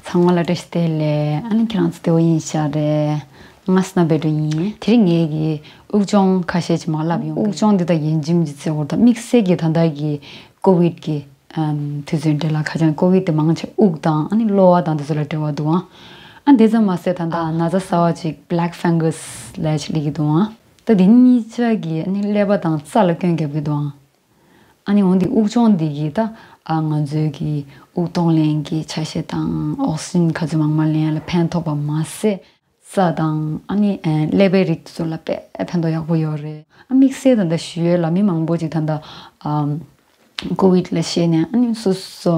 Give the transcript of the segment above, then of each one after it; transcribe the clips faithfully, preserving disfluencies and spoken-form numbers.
ཚང་མ་ལ་བཀྲ་ཤིས་བདེ་ལེགས། ཨ་ནི་ཁྱེད་རང་ཚོ་བདེ་པོ་ཡིན་ཤག་རེད། ང་སྣ་བེ་ཌོ་ཡིན། དེ་རིང་ངས་ཀྱི་དབུགས་སྦྱོང་ཁ་ཤས་ཅིག་མར་ལབ་ཡོང་། དབུགས་སྦྱོང་འདི་དག་ཡིན་གཅིག་མིན་གཅིག་བྱེད་དགོས་རེད། ད་དམིགས་བསལ་གྱི་ད་ལྟ་གི་ཀོ་བིད་ཀྱི་ཨམ་དུས་ཚོད་འདི་ལ་ཁ་བྱང་ཀོ་བིད་དེ་མང་ཆེ་དབུགས་དང་ཨ་ནི་གློ་བ་དང་དེ་ཚོ་ལ་འབྲེལ་བ་འདུག་ཨང་། ཨ་དེ་ཙམ་མ་ཟད་ད་ལྟ་ན་ཚ་གསར་བ་ཅིག་Black Fungus་ལབ་ཅིག་སླེབས་ཀྱི་འདུག་ཨང་། ད་དེ་གཉིས་ཆ་གིས་ཨ་ནི་ཀླད་པ་དང་རྩ་ལ་སྐྱོན་རྒྱབ་ཀྱི་འདུག་ཨང་། ཨ་ནི་འོན་ཏེ་དབུགས་སྦྱོང་འདི་གིས་ད་ཨ་ང་ཚོའི་གི་དབུགས་གཏོང་ལེན་གྱི་ཆ་ཤས་དང་ཨོག་སི་ཇན་ག་ཚོད་མང་མང་ལེན་ཡ་ལ་ཕན་ཐོགས་པ་མ་ཟད། རྩ་དང་ཨ་ནི་ཨ་ཀླད་པའི་རིགས་དེ་ཚོ་ལ་དཔེ་ཕན་ཐོགས་ཡག་པོ་ཡོད་རེད། ཨ་དམིགས་བསལ་ད་ལྟ་ཞུ་ཡས་ལ་མི་མང་པོ་ཅིག་ད་ལྟ་ཨམ་ཀོ་བིད་ལ་ཤེས་ནས་ཨ་ནི་སོ་སོ་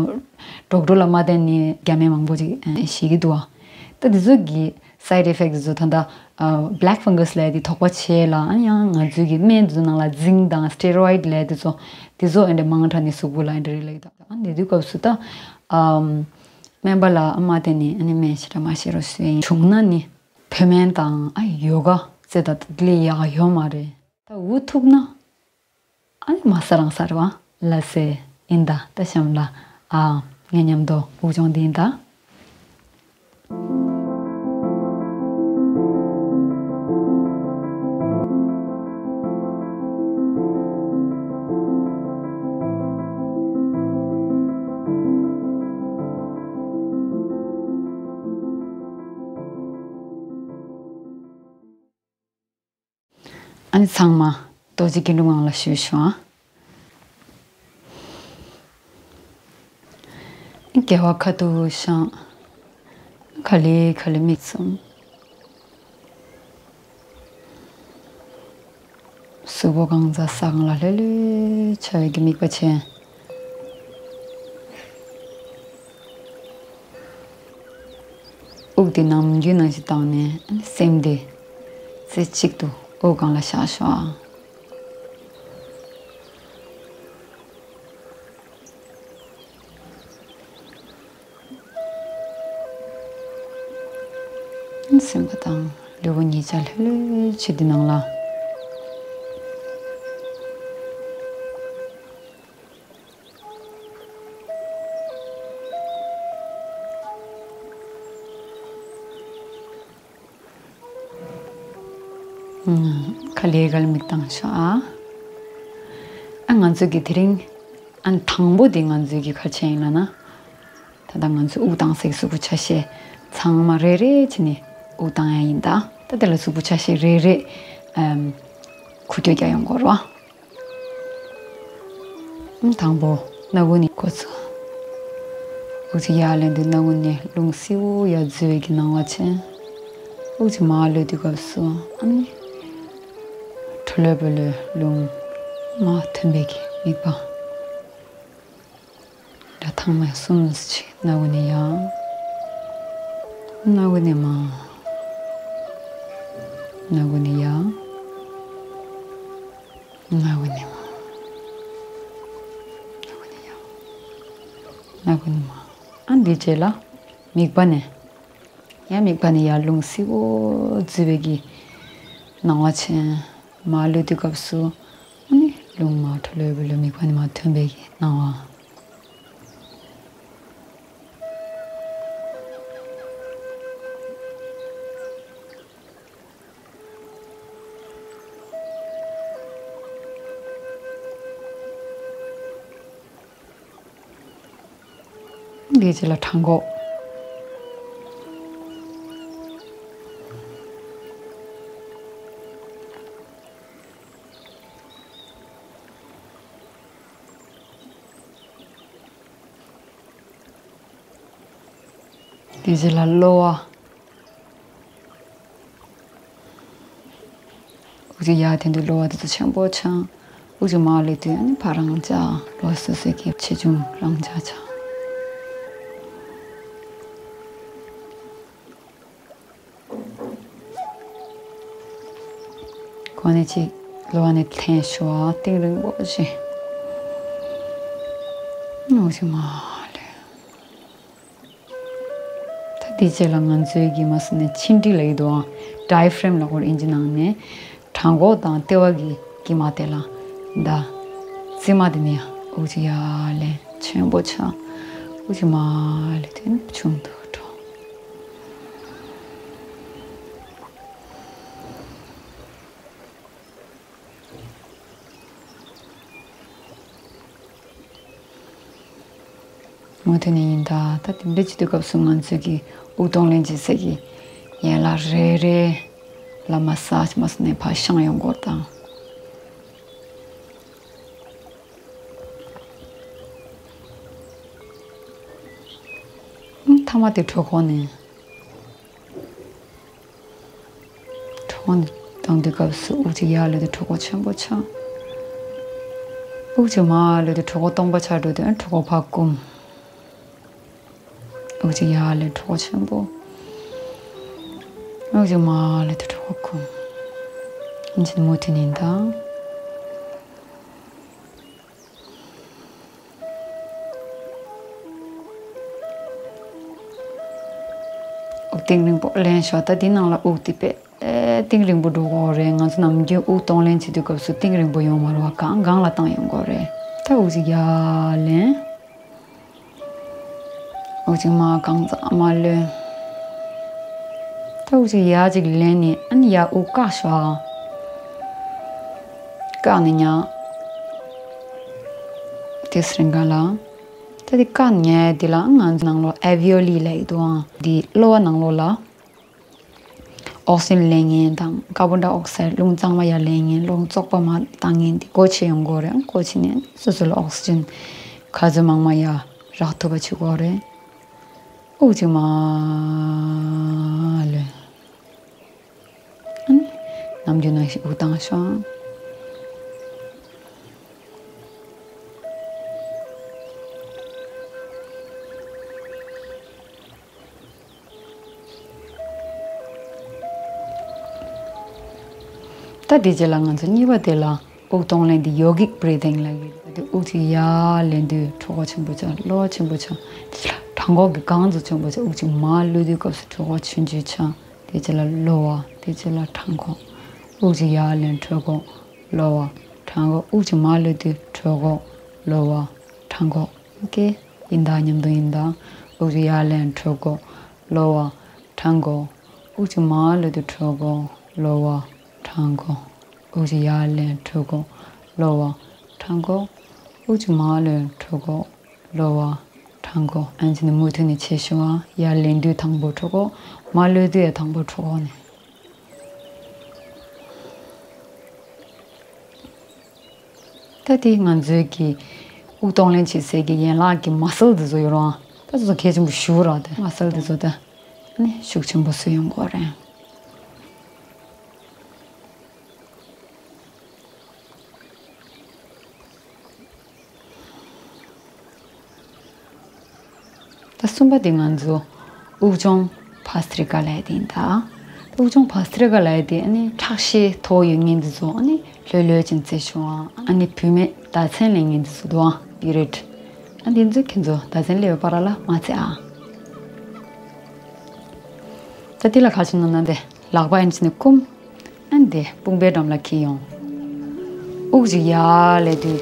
ཌོག་ཊར་ལ་མ་བསྟན་ནས་རྒྱ་སྨན་མང་པོ་ཅིག་ཨ་ཤེས་ཀྱི་འདུག་ཨ། ད་དེ་ཚོ་གི་side effect་དེ་ཚོ་ད་ལྟ་ཨ་Black Fungus་ལབ་ཡ་དེ་དོགས་པ་བྱས་ལ། ཨ་ནི་ཡང་ང་ཚོའི་གི་སྨན་དེ་ཚོ་ནང་ལ་ཛིང་དང་སི་ཊེ་རོ་ཡིད་ལབ་ཡ་དེ་ཚོ་དེ་ཚོ་ཨེ་འདྲ་མང་དྲགས་ནས་གཟུགས་པོ་ལ་ཨེ་འདྲ་རེད་ལབ་ཀྱི་འདུག་ཨ་ནི་དེ་དུས་སྐབས་སུ་ད་ཨམ་སྨན་པ་ལ་ཨ་མ་བསྟེན་ནས་ཨ་ནི་སྨན་ཞེ་དྲག་མ་བཞེས་རོགས་ཞུ་ཡ་ཡིན། བྱུང་ན་ནི་བོད་སྨན་དང་ཨ་ཡོ་ག་རྩེ་ད་ལས་ཡག་ཡོད་མ་རེད། ད་འུ་ཐུག་ན་ཨ་ནི་མ་ཟ་རང་ཟ་རེད་བ། ལ་སེ་ཡིན་ད། ད་གཤམ་ལ་ཨ་ངའི་མཉམ་དུ་དབུགས་སྦྱོང་འདི་ཡིན་ད། ཨ་ནི་ཚང་མ་རྡོ་རྗེ་དགེ་འདུན་ངང་ལ་བཞུགས་ཤོག་ཨ། དགེ་བ་ཁ་ཐུག་བཞེངས། ག་ལེ་ག་ལེ་མིག་བཙུམ། གཟུགས་པོ་གང་ཚ་ས་གང་ལ་ལྷོད་ལྷོད་བྱ་བའི་གི་དམིགས་པ་བྱས། དབུགས་དེ་ནམ་རྒྱུན་ནང་བཞིན་བཏང་ནས་སེམས་དེ་རྩེ་གཅིག་ཏུ་དབུགས་སྒང་ལ་བཞག་ཤོག་ཨ། སེམས་པ་དང་ལུས་པོ་གཉིས་ཆ་ལྷོད་ལྷོད་བྱེད་དེ་ནང་ལ། ཁ་ལས་ག་ལ་མིག་བཏང་ཤག་ཨ། ཨ་ང་ཚོ་གི་དེ་རིང་ཨ་དང་པོ་དེ་ང་ཚོའི་གི་ག་རེ་བྱས་ཡིན་ལབ་ན། ད་ལྟ་ང་ཚོ་དབུགས་བཏང་སའི་གཟུགས་པོ་ཆ་ཤས་ཚང་མ་རེ་རེ་བྱས་ནས་དབུགས་བཏང་ཡ་ཡིན་ད། ད་དེ་ལ་གཟུགས་པོ་ཆ་ཤས་རེ་རེ་ཨམ་འགུལ་སྐྱོད་རྒྱག་ཡོང་དགོས་རེད་བ། དང་པོ་སྣ་ཁུང་ནས་འགོ་ཚུགས། དབུགས་གཅིག་ཡར་ལེན་དུས་སྣ་ཁུང་ནས་རླུང་བསིལ་པོ་ཡར་འཛུལ་བའི་གི་སྣང་བ་བྱས། དབུགས་གཅིག་མར་ལུད་དུས་སྐབས་སུ་ཨ་ནི་ཁྲོ་ལོ་བོ་ལོ་རླུང་མར་ཐོན་པའི་གི་དམིགས་པ། ད་ཐེངས་མ་གསུམ་ཅིག་སྣ་ཁུང་ནས་ཡར། སྣ་ཁུང་ནས་མར། སྣ་ཁུང་ནས་ཡར། སྣ་ཁུང་ནས་མར། སྣ་ཁུང་ནས་ཡར། སྣ་ཁུང་ནས་མར། ཨ་འདིའི་རྗེས་ལ་དམིགས་པ་ནས། ཡང་དམིགས་པ་ནས་ཡར་རླུང་བསིལ་པོ་འཛུལ་བའི་གི་སྣང་བ་བྱས། མར་ལུད་དུས་སྐབས་སུ་ཨ་ནི་རླུང་མར་ཁྲོ་ལོ་བོ་ལོ་དམིགས་པ་ནས་མར་ཐོན་པའི་གི་སྣང་བ། འདིའི་རྗེས་ལ་བྲང་ཁོག་དེ་རྗེས་ལ་གློ་བ། དབུགས་གཅིག་ཡར་འཐེན་དུས་གློ་བ་དེ་ཚོ་ཆེན་པོ་ཆགས། དབུགས་གཅིག་མར་ལུད་དུས་ཨ་ནི་ཕར་རང་འཇགས། གློ་བ་སོ་སོའི་གི་ཆེ་ཆུང་རང་འཇགས་ཆགས། གོང་ནས་གཅིག་གློ་བ་ནས་འཐེན་ཤོག་ཨ། གཏིང་རིང་པོ་ཞིག་དབུགས་གཅིག་མར་ལུད། ད་དེའི་རྗེས་ལ་ང་ཚོའི་གི་མ་སུ་ནས་མཆིན་གྲི་ལབ་ཀྱི་འདུག་ཨང་། ཌའི་ཕ་རེམ་ལབ་ཀྱི་ཡོད་རེད་ཨིན་ཇི་ནང་ནས། བྲང་ཁོག་དང་ལྟེ་བ་གི་དཀྱིལ་མ་དེ་ལ། ད་རྩིབ་མ་དེ་ནས་དབུགས་གཅིག་ཡར་ལེན། ཆེན་པོ་ཆགས། དབུགས་གཅིག་མར་ལུད་དེ་ཆུང་དུ་འགྲོ། དེ་ནས་ཡིན་ད། ད་དེ་འདྲ་བྱེད་དུས་སྐབས་སུ་ང་ཚོས་ཀྱི་དབུགས་གཏོང་ལེན་བྱེད་སའི་གི་ཡན་ལག་རེ་རེ་ལ་མ་སཱཇ་མ་སོང་ནས་ཕར་བཤང་ཡོང་སྐོར་དང་། ཐ་མ་དེ་གྲོད་ཁོག་ནས། གྲོད་ཁོག་ནས་བཏང་དུས་སྐབས་སུ་དབུགས་གཅིག་ཡར་ལུད་དུས་གྲོད་ཁོག་ཆེན་པོ་ཆགས། དབུགས་གཅིག་མར་ལུད་དུས་གྲོད་ཁོག་སྟོང་པ་ཆགས་འགྲོ་དུས་གྲོད་ཁོག་ཕར་བསྐུམ། དབུགས་གཅིག་ཡར་ལུད་གྲོད་ཁོག་ཆེན་པོ། དབུགས་གཅིག་མར་ལུད་དུས་གྲོད་ཁོག་བསྐུམ། ཨ་ནི་མུ་མཐུད་ནས་ད། དབུགས་གཏིང་རིང་པོ་ལེན་ཤོག་ད་འདི་ནང་ལ་དབུགས་དེ་དཔེ་གཏིང་རིང་པོ་འགྲོ་གི་ཡོད་རེད། ང་ཚོ་ནམ་རྒྱུན་དབུགས་གཏོང་ལེན་བྱེད་དུས་སྐབས་སུ་གཏིང་རིང་པོ་ཡོང་མ་རེད་པ། གང་གང་ལ་བཏང་ཡོང་གི་ཡོད་རེད། ད་དབུགས་གཅིག་ཡར་ལེན། དབུགས་གཅིག་མར་གང་ཙམ་མར་ལུད། ད་དབུགས་གཅིག་ཡར་གཅིག་ལེན་ནས་ཨ་ནི་ཡར་དབུགས་བཀག་ཤོག་བཀག་ནས་ཉར། དེ་སྲིང་ག་ལ། ད་དེ་བཀག་ཉར་དེ་ལ་ང་ཚོ་ནང་ལོགས་ཨལ་ཝི་ཡོ་ལི་ལབ་ཀྱི་འདུག་ཨང་། དེ་གློ་བ་ནང་ལོགས་ལ་ཨོག་སི་ཇན་ལེན་མཁན་དང་ཀར་བོན་ཌའི་ཨོག་སའིཌ་རླུང་གཙང་མ་ཡར་ལེན་མཁན། རླུང་བཙོག་པ་མར་བཏང་མཁན་དེ་སྒོ་ཕྱེ་ཡོང་གི་ཡོད་རེད། སྒོ་ཕྱེ་ནས་སོ་སོ་ལ་ཨོག་སི་ཇན་ག་ཚོད་མང་མང་ཡར་རག་ཐུབ་པ་བྱེད་ཀྱི་ཡོད་རེད། དབུགས་གཅིག་མར་ལུད། ཨ་ནི་ནམ་རྒྱུན་ནང་བཞིན་དབུགས་བཏང་ཤོག་ད་དེ་རྗེས་ལ་ང་ཚོ་གཉིས་པ་དེ་ལ་དབུགས་གཏོང་ལེན་དེ་ཡོ་གིག་བྷི་རི་དིང་ལབ་ཀྱི་རེད། དེ་དབུགས་གཅིག་ཡར་ལེན་དུས་གྲོད་ཁོག་ཆེན་པོ་ཆགས། གློ་བ་ཆེན་པོ་ཆགས། དེ་ལ་བྲང་ཁོག་གི་རྒང་ཚོ་ཆེན་པོ་ཆགས། དབུགས་གཅིག་མར་གློད་དུས་སྐབས་སུ་གྲོད་ཁོག་ཆུང་ཆུང་ཆགས། དེ་རྗེས་ལ་གློ་བ། དེ་རྗེས་ལ་བྲང་ཁོག་དབུགས་གཅིག་ཡར་ལེན། གྲོད་ཁོག་གློ་བ། བྲང་ཁོག་དབུགས་གཅིག་མར་གློད་དུས་གྲོད་ཁོག་གློ་བ། བྲང་ཁོག་ཨོ་ཀེ། ཡིན་ད། མཉམ་དུ་ཡིན་ད། དབུགས་གཅིག་ཡར་ལེན། གྲོད་ཁོག་གློ་བ། བྲང་ཁོག་དབུགས་གཅིག་མར་གློད་དུས་གྲོད་ཁོག་གློ་བ། བྲང་ཁོག་དབུགས་གཅིག་ཡར་ལེན། གྲོད་ཁོག་གློ་བ། བྲང་ཁོག་དབུགས་གཅིག་མར་གློད། གྲོད་ཁོག་གློ་བ། བྲང་ཁོག་ཨ་ནི་མུ་མཐུད་ནས་བྱེད་ཤོག་ཨ། ཡར་ལེན་དུས་དང་པོ་གྲོད་ཁོག་མར་གློད་དུས་ཡང་དང་པོ་གྲོད་ཁོག་ནས། ད་དེ་ང་ཚོའི་གི་དབུགས་གཏོང་ལེན་བྱེད་སའི་གི་ཡན་ལག་གི་མ་སལ་དེ་ཚོ་ཡོད་རེད་པ། ད་དེ་ཚོ་གལ་ཆེན་པོ་ཞེ་པོ་རེད་དེ། མ་སལ་དེ་ཚོ་ད་ཨ་ནི་ཤུགས་ཆེན་པོ་བཟོས་ཡོང་གི་ཡོད་རེད། ད་གསུམ་པ་དེ་ང་ཚོ་དབུགས་སྦྱོང་བྷ་སྟྲི་ཀ་ལབ་ཡ་དེ་ཡིན་ད། དབུགས་སྦྱོང་བྷ་སྟྲི་ཀ་ལབ་ཡ་དེ་ཨ་ནི་ཁྲག་ཤེད་མཐོ་པོ་ཡོད་མཁན་དེ་ཚོ་ཨ་ནི་ལྷོད་ལྷོད་ཅིག་བྱེད་ཤོག་ཨ། ཨ་ནི་བུད་མེད་ཟླ་མཚན་སླེབས་མཁན་དེ་ཚོ་འདུག་ཨ། པི་རི་ཡོཌ། ཨ་དེ་ཚོ་ཁྱེད་ཚོ་ཟླ་མཚན་སླེབས་པའི་བར་ལ་མ་བྱེད་ཨ། ད་དེ་ལ་ག་ཚོད་ནང་ན་དེ་ལག་པ་ཨ་ནི་བྱས་ནས་བསྐུམ། ཨ་ནི་དེ་དཔུང་པའི་འགྲམ་ལ་འཁྱེར་ཡོང་། དབུགས་གཅིག་ཡར་ལེན་དུས་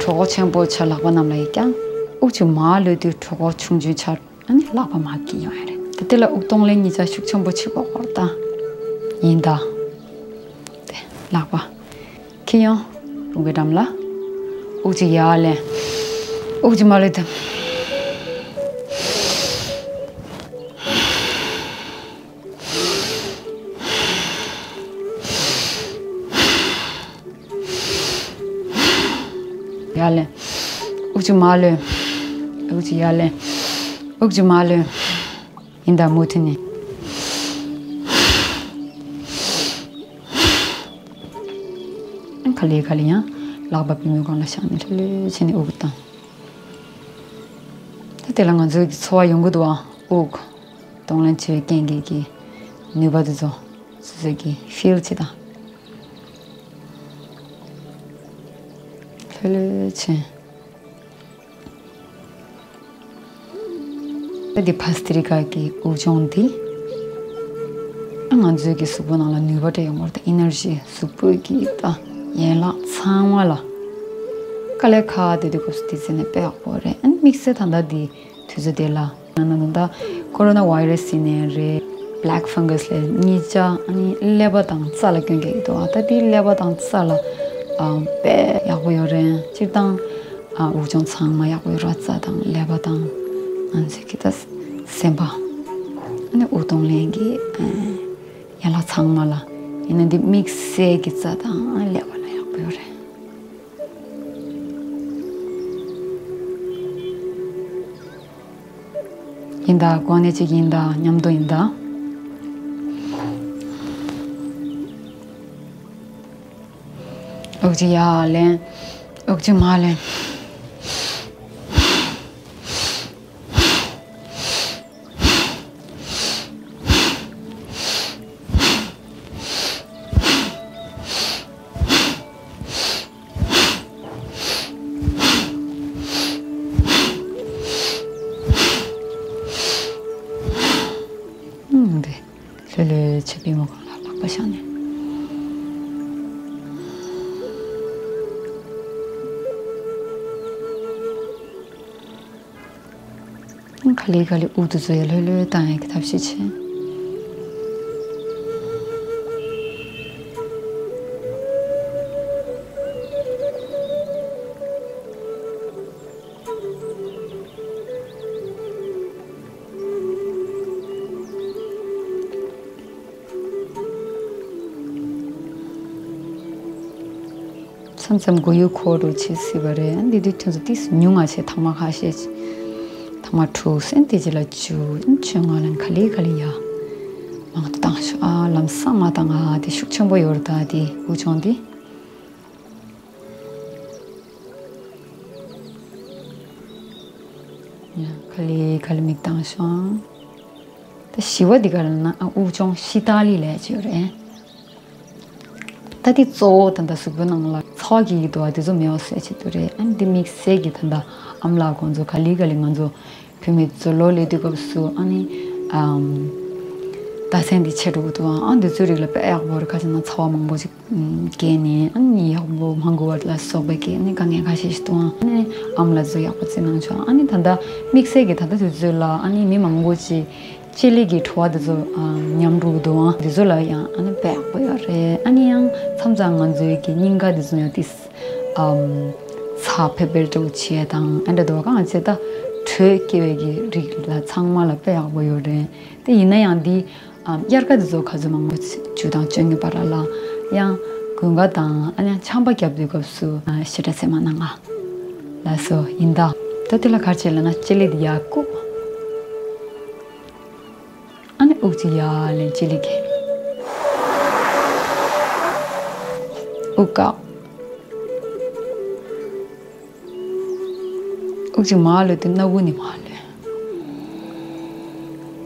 གྲོད་ཁོག་ཆེན་པོ་ཆགས། ལག་པ་གནམ་ལ་ཡར་བརྐྱངས། དབུགས་གཅིག་མར་གློད་དུས་གྲོད་ཁོག་ཆུང་ཆུང་ཆགས། ཨ་ནི་ལག་པ་མར་འཁྱེར་ཡོང་ཡ་རེད། དེ་དེ་ལ་དབུགས་གཏོང་ལེན་གཉིས་ཆ་ཤུགས་ཆེན་པོ་བྱེད་དགོས་སྐོར་ད། ཡིན་ད། དེ་ལག་པ་འཁྱེར་ཡོང་། དཔུང་པའི་འགྲམ་ལ། དབུགས་གཅིག་ཡར་ལེན། དབུགས་གཅིག་མར་གློད་དུས། ཡར་ལེན། དབུགས་གཅིག་མར་གློད། དབུགས་གཅིག་ཡར་ལེན། དབུགས་གཅིག་མར་གློད། ཡིན་ད། མུ་མཐུད་ནས། ག་ལེ་ག་ལེ་ཡང་ལག་པ་པུས་མོའི་སྒང་ལ་བཞག་ནས་ལྷོད་ལྷོད་བྱས་ནས་དབུགས་བཏང་། ད་དེ་ལ་ང་ཚོའི་གི་ཚོར་བ་ཡོང་གི་འདུག་ཨ། དབུགས་གཏོང་ལེན་བྱེད་པའི་རྐྱེན་གྱིས་ཀྱི་ནུས་པ་དེ་ཚོ་སོ་སོས་ཀྱི་ཕིལ་བྱེད་དང་། ལྷོད་ལྷོད་བྱས། ད་འདི་བྷ་སྟྲི་ཀ་གི་དབུགས་སྦྱོང་འདི། ང་ཚོའི་གི་གཟུགས་པོ་ནང་ལ་ནུས་པ་སྤྲད་ཡོང་བར་ད་ཨེ་ནར་ཇི་གཟུགས་པོའི་གི་ད་ཡན་ལག་ཚང་མ་ལ་དཀའ་ལས་ཁག་དེ་དུས་སྐབས་སུ་དེ་ཚེ་ནས་དཔེ་ཡག་པོ་རེད། ཨ་ནི་དམིགས་བསལ་ད་ལྟ་འདི་དུས་ཚོད་དེ་ལ་ན་ན་ད་ལྟ་ཀོ་རོ་ན་བྷའི་རེ་སི་ཡིན་ནའི་རེད། བྷི་ལེག་ཕང་གྷ་སི་ལབ་གཉིས་ཆ་ཨ་ནི་ཀླད་པ་དང་རྩ་ལ་སྐྱོན་གྱི་ཡོད་འདུག་ཨ། ད་དེ་ཀླད་པ་དང་རྩ་ལ་ཨ་དཔེ་ཡག་པོ་ཡོད་རེད། སྤྱིར་བཏང་ཨ་དབུགས་སྦྱོང་ཚང་མ་ཡག་པོ་ཡོད་རེད། རྩ་དང་ཀླད་པ་དང་ ང་ཚོའི་གི་ད་སེམས་པ། ཨ་ནི་དབུགས་གཏོང་ལེན་གྱི་ཨ་ཡན་ལག་ཚང་མ་ལ། ཡིན་ན་འདི་དམིགས་བསལ་གྱི་རྩ་དང་ཨ་ནི་ཀླད་པ་ལ་ཡག་པོ་ཡོད་རེད། ཡིན་ད། གོ་གནས་གཅིག་ཡིན་ད། མཉམ་དུ་ཡིན་ད། དབུགས་གཅིག་ཡར་ལེན། དབུགས་གཅིག་མར་ལེན། ཨུམ། འདི་ལྷོད་ལྷོད་བྱས། པུས་མོ་སྒང་ལ་ལག་པ་བཞག་ནས། ག་ལེ་ག་ལེ་དབུགས་དེ་ཚོ་ཡར་ལྷོད་ལྷོད་བཏང་ཡག་གི་ཐབས་ཤེས་བྱེད། མཚམས་མཚམས་མགོ་ཡུ་འཁོར་འགྲོ་བྱེད་སྲིད་པ་རེད། འདི་དུས་ཐུན་ཚོད་ཏིས་ཉུང་ང་བྱས། ཐེངས་མ་ཁ་ཤས། ཐེངས་མ་དྲུག་ཟེར། དེ་རྗེས་ལ་བཅུ། བཅོ་ལྔ་ལ་ག་ལེ་ག་ལེ་ཡར་མང་དུ་བཏང་ཤོག་ཨ། ལམ་སང་མ་བཏང་ང་། དེ་ཤུགས་ཆེན་པོ་ཡོད་རེད་ད། དེ་དབུགས་སྦྱོང་དེ། ཡ། ག་ལེ་ག་ལེ་མིག་བཏང་ཤོག་ད་བཞི་བ་འདི་ག་རེ་ལབ་ན་ཨ། དབུགས་སྦྱོང་ཤི་ཏ་ལི་ལབ་ཅིག་ཡོད་རེད། ད་འདི་གཙོ་བོ་ད་ལྟ་གཟུགས་པོའི་ནང་ལ་ཚ་བ་སྐྱེ་གི་འདུག་པ། དེ་ཚོ་མེད་པ་བཟོ་ཡག་ཆེད་དུ་རེད། ཨ་ནི་འདི་དམིགས་བསལ་གྱི་ད་ལྟ་ཨ་མ་ལགས་ཁོང་ཚོ་ག་ལེ་ག་ལེ་ང་ཚོ་བོད་མི་ཚོ་ལོ་ལས་དུས་སྐབས་སུ་ཨ་ནི་ཨམ་ཟླ་མཚན་འདི་ཆེ་འགྲོ་གི་འདུག་ཨ། འདི་ཚོའི་རིགས་ལ་དཔེ་ཡག་པོ་རེད། ཁ་ཅིག་ན་ཚ་བ་མང་པོ་ཅིག་སྐྱེས་ནས་ཨ་ནི་ཡག་པོ་མ་འགུལ་བ་ལ་སོགས་པའི་གི་ཨ་ནི་དཀའ་ངལ་ཁ་ཤས་ཤིག་འདུག་ཨ་ནི་ཨ་མ་ལགས་ཚོ་ཡག་པོ་བརྩི་གནང་ཤོག་ཨ་ནི་ད་ལྟ་དམིགས་བསལ་གྱི་ད་ལྟ་དུས་ཚོད་ལ་ཨ་ནི་མི་མང་པོ་ཅིག་ལྕེ་ལེ་གི་བྲོ་བ་དེ་ཚོ་ཨ་ཉམས་འགྲོ་གི་འདུག་ཨ། དེ་ཚོ་ལ་ཡང་ཨ་ནི་དཔེ་ཡག་པོ་ཡོད་རེད། ཨ་ནི་ཡང་མཚམས་མཚམས་ང་ཚོའི་གི་སྙིང་ག་དེ་ཚོ་ཡང་ཏིས་ཨམ་ཚ་ཕེབས་པའི་འདྲ་བོ་བྱས་དང་ཨ་འདྲ་འདུག་པ། གང་བྱས་ད་དྲོད་སྐྱེ་བའི་གི་རིགས་ལ་ཚང་མ་ལ་དཔེ་ཡག་པོ་ཡོད་རེད། དེ་ཡིན་ན་ཡང་འདི་ཨམ་དབྱར་ཁ་དེ་ཚོ་ག་ཚོད་མང་པོ་བཅུ་དང་བཅོ་ལྔའི་བར་ལ་ཡང་དགུན་ཁ་དང་ཨ་ནི་ཡང་ཆམ་པ་བརྒྱབ་དུས་སྐབས་སུ་ཨ་ཞེ་དྲག་བཟེད་མ་གནང་ང་། ལགས་སོ། ཡིན་ད། ད་དེ་ལ་ག་རེ་བྱེད་ལབ་ན་ལྕེ་ལེ་འདི་ཡར་བཀུག་ཨ་ནི་དབུགས་གཅིག་ཡར་ལེན། ལྕེ་ལེ་གི་དབུགས་བཀག་དབུགས་གཅིག་མར་ལོས་དུས་སྣ་བུག་ནས་མར་ལོས།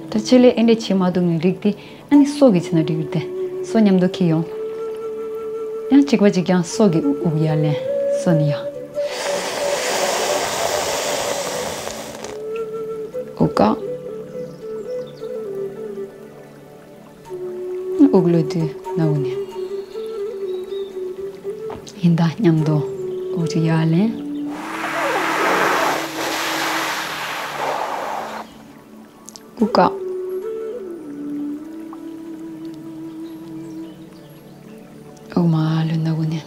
ད་ལྕེ་ལེ་ཨེ་འདྲས་བྱེད་མ་ཐུབ་ནས་རིགས་དེ་ཨ་ནི་སོ་གི་བྱས་ན་འགྲིག་གི་རེད་དེ། སོ་མཉམ་དུ་འཁྱེར་ཡོང་། ཡང་གཅིག་པ་གཅིག་རྐྱང་སོ་གི་དབུགས་ཡར་ལེན། སོ་ནས་ཡར། དབུགས་བཀག་དབུགས་ལོས་དུས་སྣ་བུག་ནས། ཡིན་ད། མཉམ་དུ་དབུགས་གཅིག་ཡར་ལེན། དབུགས་བཀག་དབུགས་མར་ལོས། སྣ་བུག་ནས།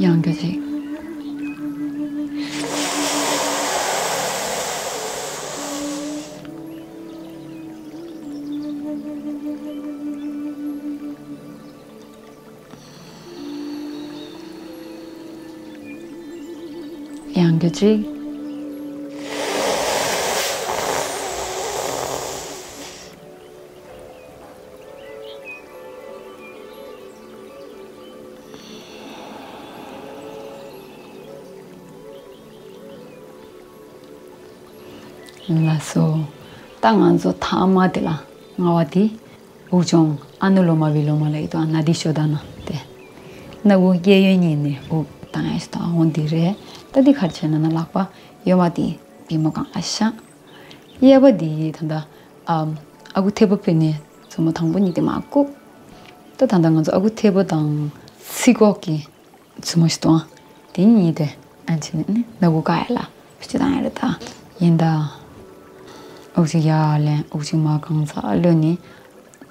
ཡང་སྐྱོ་ཅིག་ཡང་སྐྱོ་ཅིག་ལགས་སོ། ད་ང་ཚོ་ཐ་མ་དེ་ལ་ལྔ་བ་དེ། དབུགས་སྦྱོང་ཨ་ནུ་ལོ་མ་བི་ལོ་མ་ལབ་ཡོད་དོ། ཨ་ན་དི་ཤོ་ད་ན་དེ། སྣ་བུག་གཡས་གཡོན་གཉིས་ནས་དབུགས་བཏང་ཡ་ཞིག་དང་འོང་དེ་རེད། ད་འདི་ག་རེ་བྱས་ན་ན་ལག་པ་གཡོན་མ་དེ་པུས་མོ་སྒང་ལ་བཞག་གཡས་པ་དེ་ད་ལྟ་ཨམ་ཨ་ཁུ་ཐལ་པོ་ཕུད་ནས་མཛུབ་མོ་དང་པོ་གཉིས་དེ་མར་བཀུག་ད་ད་ལྟ་ང་ཚོ་ཨ་ཁུ་ཐལ་པོ་དང་ཚིགས་ཁོག་གི་མཛུབ་མོ་ཞིག་གཏོང་། དེ་གཉིས་དེ་ཨ་ནི་བྱས་ནས་ནི་སྣ་བུག་བཀག་ཡ་ལ་བེད་སྤྱོད་བཏང་ཡ་རེད་ད། ཡིན་ད། དབུགས་གཅིག་ཡར་ལེན། དབུགས་གཅིག་མར་གང་ཚ་གློད་ནས།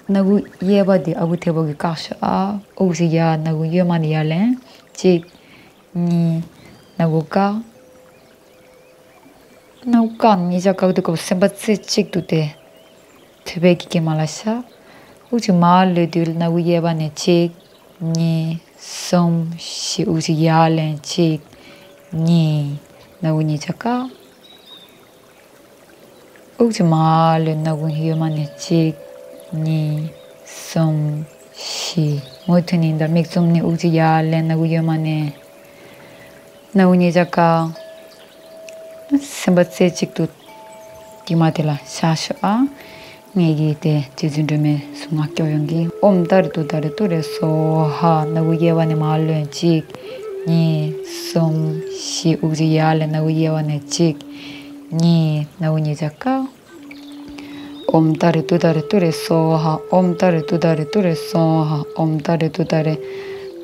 སྣ་བུག་གཡས་པ་དེ་ཨ་ཁུ་ཐལ་པོ་གིས་བཀག་ཤོག་ཨ། དབུགས་གཅིག་ཡར། སྣ་བུག་གཡོན་མ་ནས་ཡར་ལེན། གཅིག་གཉིས། སྣ་བུག་བཀག་སྣ་བུག་བཀག་ནས་གཉིས་ཆ་བཀག་དུས་སྐབས་སེམས་པ་རྩེ་གཅིག་ཏུ་དེ་ཐོད་པའི་གི་སྐེད་མ་ལ་བཞག་དབུགས་གཅིག་མར་ལུད་དུས་སྣ་བུག་གཡས་པ་ནས་གཅིག་གཉིས། གསུམ། བཞི། དབུགས་གཅིག་ཡར་ལེན། གཅིག་གཉིས། སྣ་བུག་གཉིས་ཆ་བཀག་དབུགས་གཅིག་མར་ལུད། སྣ་བུག་གཡོན་མ་ནས་གཅིག་གཉིས། གསུམ། བཞི། མུ་མཐུད་ནས་ཡིན་ད། མིག་བཙུམ་ནས་དབུགས་གཅིག་ཡར་ལེན། སྣ་བུག་གཡོན་མ་ནས། སྣ་བུག་གཉིས་ཆ་བཀག་སེམས་པ་རྩེ་གཅིག་ཏུ་གི་མ་དེ་ལ་བཞག་ཤོག་ཨ། ངེད་ཀྱིས་དེ་རྗེ་བཙུན་སྒྲོལ་མའི་གཟུངས་སྔགས་སྐྱོར་ཡོང་གི། ཨོཾ་ཏཱ་རེ་ཏུཏྟཱ་རེ་ཏུ་རེ་སྭཱ་ཧཱ། སྣ་བུག་གཡས་པ་ནས་མར་ལོན། གཅིག་གཉིས། གསུམ། བཞི། དབུགས་གཅིག་ཡར་ལེན། སྣ་བུག་གཡས་པ་ནས་གཅིག་གཉིས། སྣ་བུག་གཉིས་ཆ་བཀག་ཨོཾ་ཏཱ་རེ་ཏུཏྟཱ་རེ་ཏུ་རེ་སྭཱ་ཧཱ། ཨོཾ་ཏཱ་རེ་ཏུཏྟཱ་རེ་ཏུ་རེ་སྭཱ་ཧཱ། ཨོཾ་ཏཱ་རེ་ཏུཏྟཱ་རེ་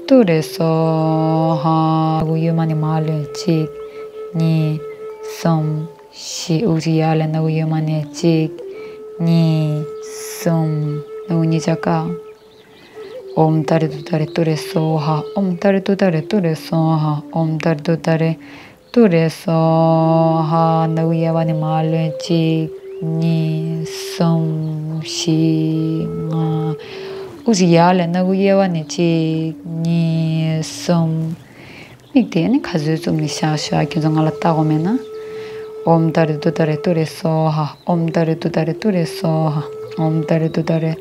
ཏུ་རེ་སྭཱ་ཧཱ། སྣ་བུག་གཡོན་མ་ནས་མར་ལོན། གཅིག་གཉིས། གསུམ། བཞི། དབུགས་གཅིག་ཡར་ལེན། སྣ་བུག་གཡོན་མ་ནས་གཅིག་གཉིས། གསུམ། སྣ་བུག་གཉིས་ཆ་བཀག་ཨོཾ་ཏཱ་རེ་ཏུཏྟཱ་རེ་ཏུ་རེ་སྭཱ་ཧཱ། ཨོཾ་ཏཱ་རེ་ཏུཏྟཱ་རེ་ཏུ་རེ་སྭཱ་ཧཱ། ཨོཾ་ཏཱ་རེ་ཏུཏྟཱ་རེ་ཏུ་རེ་སྭཱ་ཧཱ། སྣ་བུག་གཡས་པ་ནས་མར་ལོན། གཅིག་གཉིས། གསུམ། བཞི། ལྔ། དབུགས་གཅིག་ཡར་ལེན། སྣ་བུག་གཡས་པ་ནས་གཅིག་གཉིས། གསུམ། མིག་དེ་ནི་ག་ཚོད་བཙུམ་ནས་བཞག་ཤོག་ཨ། ཁྱེད་ཚོ་ང་ལ་ལྟ་དགོས་མེད་ན། ཨོཾ་ཏཱ་རེ་ཏུཏྟཱ་རེ་ཏུ་རེ་སྭཱ་ཧཱ། ཨོཾ་ཏཱ་རེ་ཏུཏྟཱ་རེ་ཏུ་རེ་སྭཱ་ཧཱ། ཨོཾ་ཏཱ་རེ་ཏུཏྟཱ་རེ་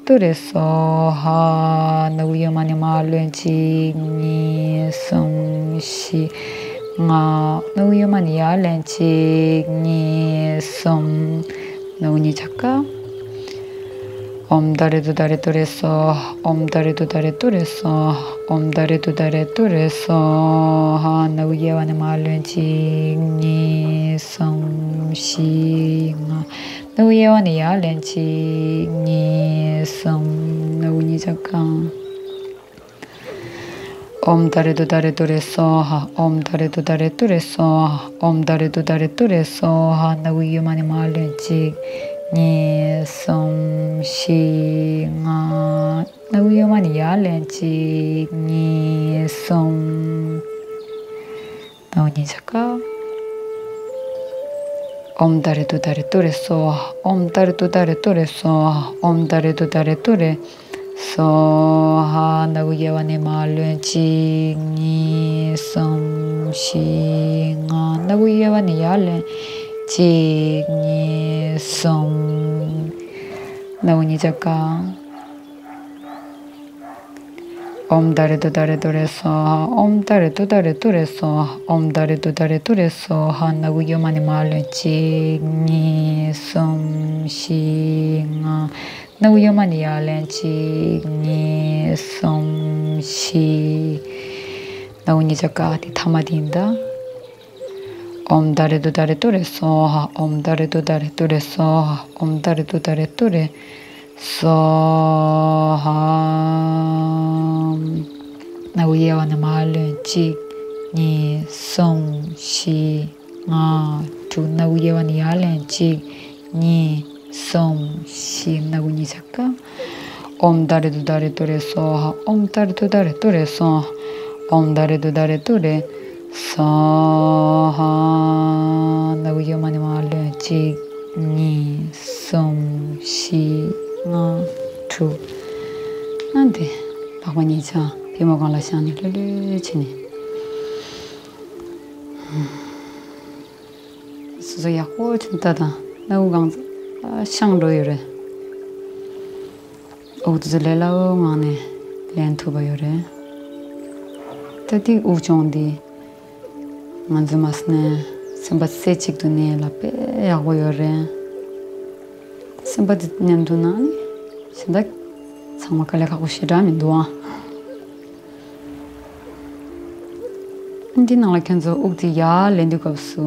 ཏུ་རེ་སྭཱ་ཧཱ། སྣ་བུག་གཡོན་མ་ནས་མར་ལོན། གཅིག་གཉིས། གསུམ། བཞི། ལྔ། སྣ་བུག་གཡོན་མ་ནས་ཡར་ལེན། གཅིག་གཉིས། གསུམ། སྣ་བུག་གཉིས་ཆ་བཀག་ཨོཾ་ཏཱ་རེ་ཏུཏྟཱ་རེ་ཏུ་རེ་སྭཱ་ཧཱ། ཨོཾ་ཏཱ་རེ་ཏུཏྟཱ་རེ་ཏུ་རེ་སྭཱ་ཧཱ། ཨོཾ་ཏཱ་རེ་ཏུཏྟཱ་རེ་ཏུ་རེ་སྭཱ་ཧཱ། སྣ་བུག་གཡས་པ་ནས་མར་ལོན། གཅིག་གཉིས། གསུམ། བཞི། ལྔ། སྣ་བུག་གཡས་པ་ནས་ཡར་ལེན། གཅིག་གཉིས། གསུམ། སྣ་བུག་གཉིས་ཆ་བཀག་ཨོཾ་ཏཱ་རེ་ཏུཏྟཱ་རེ་ཏུ་རེ་སྭཱ་ཧཱ། ཨོཾ་ཏཱ་རེ་ཏུཏྟཱ་རེ་ཏུ་རེ་སྭཱ་ཧཱ། ཨོཾ་ཏཱ་རེ་ཏུཏྟཱ་རེ་ཏུ་རེ་སྭཱ་ཧཱ། སྣ་བུག་གཡོན་མ་ནས་མར་ལོན། གཅིག་གཉིས། གསུམ། བཞི། ལྔ། སྣ་བུག་གཡོན་མ་ནས་ཡར་ལེན། གཅིག་གཉིས། གསུམ། སྣ་བུག་གཉིས་ཆ་བཀག་ཨོཾ་ཏཱ་རེ་ཏུཏྟཱ་རེ་ཏུ་རེ་སྭཱ་ཧཱ། ཨོཾ་ཏཱ་རེ་ཏུཏྟཱ་རེ་ཏུ་རེ་སྭཱ་ཧཱ། ཨོཾ་ཏཱ་རེ་ཏུཏྟཱ་རེ་ཏུ་རེ་སྭཱ་ཧཱ། སྣ་བུག་གཡས་པ་ནས་མར་ལོན། གཅིག་གཉིས། གསུམ། བཞི། ལྔ། སྣ་བུག་གཡས་པ་ནས་ཡར་ལོན། གཅིག་གཉིས། གསུམ། སྣ་བུག་གཉིས་ཆ་བཀག་ཨོཾ་ཏཱ་རེ་ཏུཏྟཱ་རེ་ཏུ་རེ་སྭཱ་ཧཱ། ཨོཾ་ཏཱ་རེ་ཏུཏྟཱ་རེ་ཏུ་རེ་སྭཱ་ཧཱ། ཨོཾ་ཏཱ་རེ་ཏུཏྟཱ་རེ་ཏུ་རེ་སྭཱ་ཧཱ། སྣ་བུག་གཡོན་མ་ནས་མར་ལོན། གཅིག་གཉིས། གསུམ། བཞི། ལྔ། སྣ་བུག་གཡོན་མ་ནས་ཡར་ལེན། གཅིག་གཉིས། གསུམ། བཞི། སྣ་བུག་གཉིས་ཆ་བཀག་དེ་ཐ་མ་དེ་ཡིན་ད། ཨོཾ་ཏཱ་རེ་ཏུཏྟཱ་རེ་ཏུ་རེ་སྭཱ་ཧཱ། ཨོཾ་ཏཱ་རེ་ཏུཏྟཱ་རེ་ཏུ་རེ་སྭཱ་ཧཱ། ཨོཾ་ཏཱ་རེ་ཏུཏྟཱ་རེ་ཏུ་རེ་སྭཱ་ཧཱ། སྣ་བུག་གཡས་པ་ནས་མར་ལོན། གཅིག་གཉིས། གསུམ། བཞི། ལྔ། དྲུག་སྣ་བུག་གཡས་པ་ནས་ཡར་ལེན། གཅིག་གཉིས། གསུམ། བཞི། སྣ་བུག་གཉིས་ཆ་བཀག་ཨོཾ་ཏཱ་རེ་ཏུཏྟཱ་རེ་ཏུ་རེ་སྭཱ་ཧཱ། ཨོཾ་ཏཱ་རེ་ཏུཏྟཱ་རེ་ཏུ་རེ་སྭཱ་ཧཱ། ཨོཾ་ཏཱ་རེ་ཏུཏྟཱ་རེ་ཏུ་རེ་སྭཱ་ཧཱ། སྣ་བུག་གཡོན་མ་ནས་མར་ལོན། གཅིག་གཉིས། གསུམ། བཞི། ལྔ། དྲུག་ཨ་འདི་ལག་པ་གཉིས་ཆ་པུས་མོ་སྒང་ལ་བཞག་ནས་ལྷོད་ལྷོད་བྱས་ནས། སོ་སོ་ཡག་པོ་ཅིག་ལྟ་དང་། སྣ་བུག་གང་ཚ་ཤང་འགྲོ་ཡོད་རེད། འོ་དེ་ཚོ་ལས་སླ་བོ་ངང་ནས་ལེན་ཐུབ་པ་ཡོད་རེད། ད་ཐིག་དབུགས་སྦྱོང་འདི་ང་ཚོ་མ་སེམས་ནས་སེམས་པ་རྩེ་གཅིག་ཏུ་གནས་ལ་དཔེ་ཡག་པོ་ཡོད་རེད། སེམས་པ་འདི་མཉམ་དུ་ནང་ནས་གཞན་དག་ཚང་མ་དཀའ་ལས་ཁག་པོ་ཞེ་དྲག་མི་འདུག་ཨང་། འདི་ནང་ལ་ཁྱེད་ཚོ་དབུགས་དེ་ཡར་ལེན་དུས་སྐབས་སུ་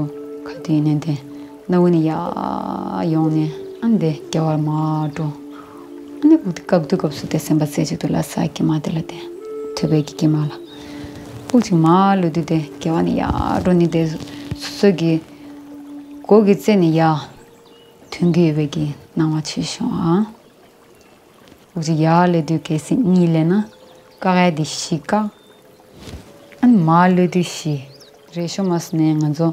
ག་དུས་ཡིན་ནའི་དེ་སྣ་བུག་ནས་ཡར་ཡོང་ནས་ཨ་འདི་དགེ་བར་མར་འགྲོ། ཨ་ནི་དབུགས་དེ་བཀག་དུས་སྐབས་སུ་དེ་སེམས་པ་རྩེ་གཅིག་ཏུ་ལ་ས་གི་མ་དེ་ལ་དེ་ཐོད་པའི་གི་གི་མ་ལ་དབུགས་གཅིག་མར་ལུད་དུས་དེ་དགེ་བ་ནས་ཡར་འགྲོ་ནས་དེ་སོ་སོ་གི་མགོ་གི་རྩེ་ནས་ཡར་ཐོན་གི་ཡོད་པའི་གི་སྣང་བ་བྱེད་ཤོག་ཨ། དབུགས་ཀྱི་ཡར་ལེན་དུས་གལ་སྲིད་གཉིས་ལེན་ན། བཀག་ཡ་དེ་བཞི་བཀག་ཨ་ནི་མར་ལུད་དུས་བཞི། རེ་ཞོ་མ་སོང་ནས་ང་ཚོ་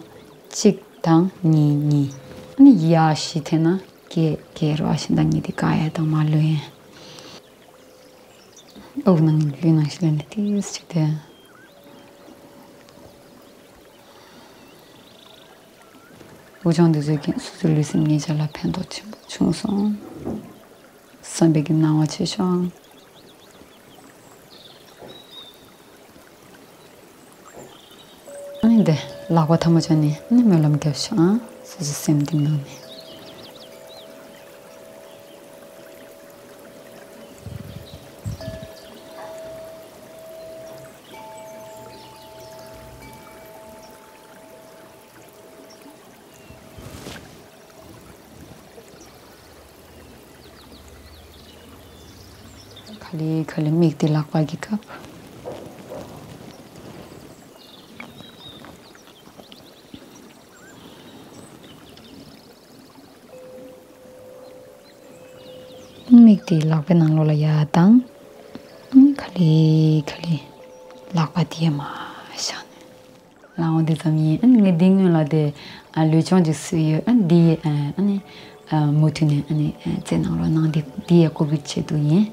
གཅིག་ དང་གཉིས་གཉིས། ཨ་ནི་ཡ་བཞི་འཐེན་ན་བརྒྱད་བརྒྱད་རེད་བ། གཞན་དག་གཉིས་དེ་བཀག་ཡ་དང་མར་ལུས་ཡ། དབུགས་ནང་ལུས་ནང་བཞིན་ལ་ནི་ཏིས་ཅིག་དེ། དབུགས་སྦྱོང་འདི་ཚོས་ཀྱང་སོ་སོའི་ལུས་སེམས་གཉིས་ཆ་ལ་ཕན་ཐོགས་ཆེན་པོ་བྱུང་སོང་བསམ་པའི་གི་སྣང་བ་བྱེད་ཤོག། ཨ་ནི་འདི་ལག་པ་ཐལ་མོ་སྦྱར་ནས་ཨ་ནི་སྨོན་ལམ་རྒྱབ་ཤོག་ཨང་། སོ་སོ་སེམས་གཏིང་ནང་ནས། ག་ལེ་ག་ལེ་མིག་དེ་ལག་པ་གི་ཁ། མིག་དེ་ལག་པའི་ནང་ལོགས་ལ་ཡར་བཏང་། ག་ལེ་ག་ལེ་ལག་པ་དེ་མར་བཞག་ནས། ལག་འོང་འདི་ཙམ་ཡིན། ཨ་ནི་ངས་འདི་སྔོན་ལ་དེ་ཨ་ལུས་སྦྱོང་ཅིག་བཟོས་ཡོད། ཨ་ནི་འདི་ཨ་ནི་ཨ་མུ་མཐུད་ནས་ཨ་ནི་ཨ་རྩེ་གནང་རོགས་གནང་། འདི་འདི་ཡ་ཀོ་བིད་ཆེད་དུ་ཡིན།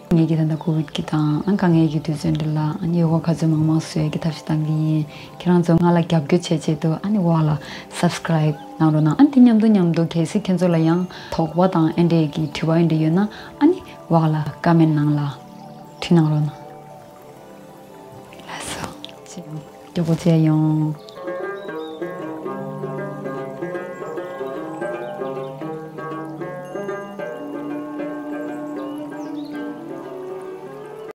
ངེད་ཀྱི་ད་ལྟ་ཀོ་བིད་ཀྱི་དང་ཨ་དཀའ་ངལ་གྱི་དུས་ཚོད་འདི་ལ་ཨ་ནི་ཡོ་ག་ག་ཚོད་མང་མང་བཟོ་ཡ་གི་ཐབས་ཤེས་བཏང་གི་ཡིན། ཁྱེད་རང་ཚོ་ང་ལ་རྒྱབ་སྐྱོར་བྱེད་ཆེད་དུ་ཨ་ནི་འོག་ལ་སབ་སི་ཀ་རའིབ་གནང་རོགས་གནང་། ཨ་ནི་དེ་མཉམ་དུ་མཉམ་དུ་གལ་སྲིད་ཁྱེད་ཚོ་ལ་ཡང་དོགས་པ་དང་ཨེ་འདྲས་ཀྱི་དྲི་བ་ཨེ་འདྲས་ཡོད་ན་ཨ་ནི་འོག་ལ་ཀ་མེན་ནང་ལ་བྲིས་གནང་རོགས་གནང་། ལགས་སོ། ཅི་ཡང་མགྱོགས་པོ་མཇལ་ཡོང་།